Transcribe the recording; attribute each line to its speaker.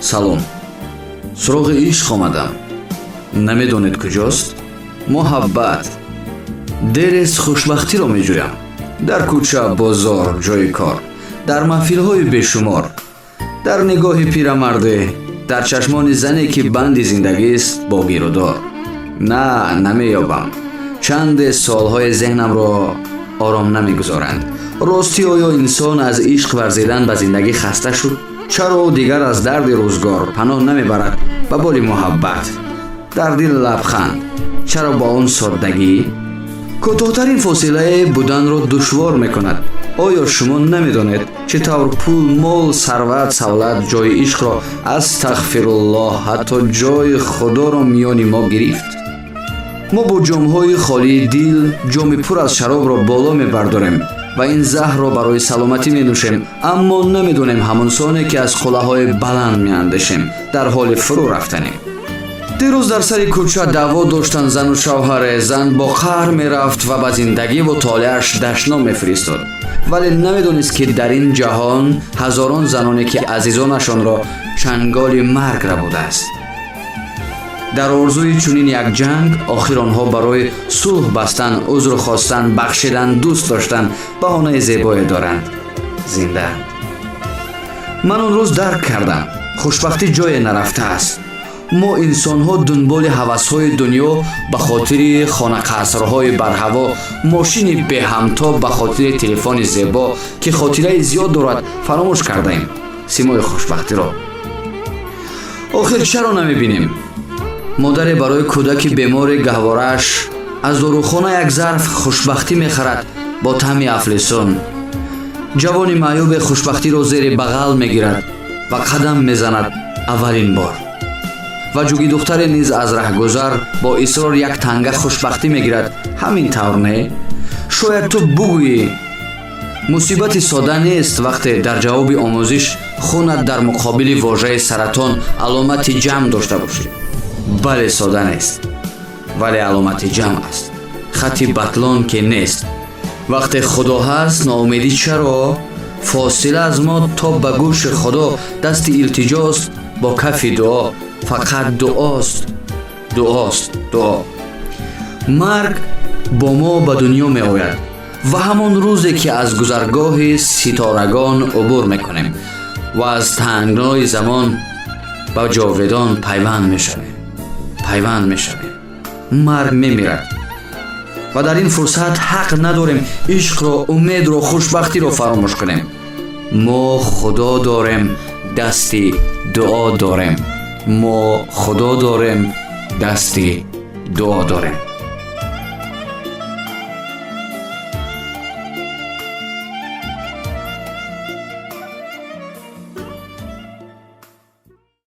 Speaker 1: Салом, суроғи ишқ омадам. Намедонед куҷост муҳаббат? Дерест хушбахтиро меҷӯям дар кӯча, бозор, ҷои кор, дар маҳфилҳои бешумор, дар нигоҳи пирамарде, дар чашмони зане, ки банди зиндагист бо гирудор. На, намеёбам. Чанде суолҳои зеҳнамро ором намегузоранд. Ростӣ, оё инсон аз ишқ варзидан ба зиндагӣ хаста шуд? Чаро ӯ дигар аз дарди рӯзгор паноҳ намебарад ба боли муҳаббат? Дар дил лабханд чаро бо он соддагӣ кӯтоҳтарин фосилае буданро душвор мекунад? Оё шумо намедонед, чӣ тавр пул, мол, сарват, савлат ҷои ишқро, астағфируллоҳ, ҳатто ҷои Худоро миёни мо гирифт? Мо бо ҷомҳои холии дил ҷоми пур аз шаробро боло мебардорем ва ин заҳрро барои саломатӣ менӯшем, аммо намедонем, ҳамон соне ки аз қуллаҳои баланд меандешем, дар ҳоли фурӯ рафтанем. Дирӯз дар сари кӯча даъво доштанд зану шавҳаре. Зан бо қаҳр мерафт ва ба зиндагиву толеаш дашном мефиристод, вале намедонист, ки дар ин ҷаҳон ҳазорон заноне, ки азизонашонро чанголи марг рабудааст, дар орзуи чунин як ҷанг. Охир онҳо барои сулҳ бастан, узр хостан, бахшидан, дӯст доштан баҳонаи зебое доранд, зиндаанд. Ман он рӯз дарк кардам: хушбахтӣ ҷое нарафтааст. Мо, инсонҳо, дунболи ҳавасҳои дунё, ба хотири хонақасрҳои барҳаво, мошини беҳамто, ба хотири телефони зебо, ки хотираи зиёд дорад, фаромӯш кардаем симои хушбахтиро. Охир чаро намебинем, модаре барои кӯдаки бемори гаҳворааш аз дорухона як зарф хушбахтӣ мехарад бо таъми афлесун, ҷавони маъюбе хушбахтиро зери бағал мегирад ва қадам мезанад аввалин бор, ва ҷугидухтаре низ аз раҳгузар бо исрор як танга хушбахтӣ мегирад. Ҳамин тавр, не? Шояд ту бугӯӣ, мусибати сода нест, вақте дар ҷавоби омӯзиш хунат дар муқобили вожаи саратон аломати ҷамъ дошта бошӣ. Бале, сода нест, вале аломати ҷамъ аст, хати батлон ки нест. Вақте Худо ҳаст, ноумедӣ чаро? Фосила аз мо то ба гӯши Худо дасти илтиҷост бо кафи дуо. Фақат дуост, дуост, дуо. Марг бо мо ба дунё меояд ва ҳамон рӯзе, ки аз гузаргоҳи ситорагон убур мекунем ва аз тангнои замон ба ҷовидон пайванд мешавем, пайванд мешавем, марг мемирад. Ва дар ин фурсат ҳақ надорем ишқро, умедро, хушбахтиро фаромӯш кунем. Мо Худо дорем, дасти дуо дорем. Мо Худо дорем, дасти дуо дорем.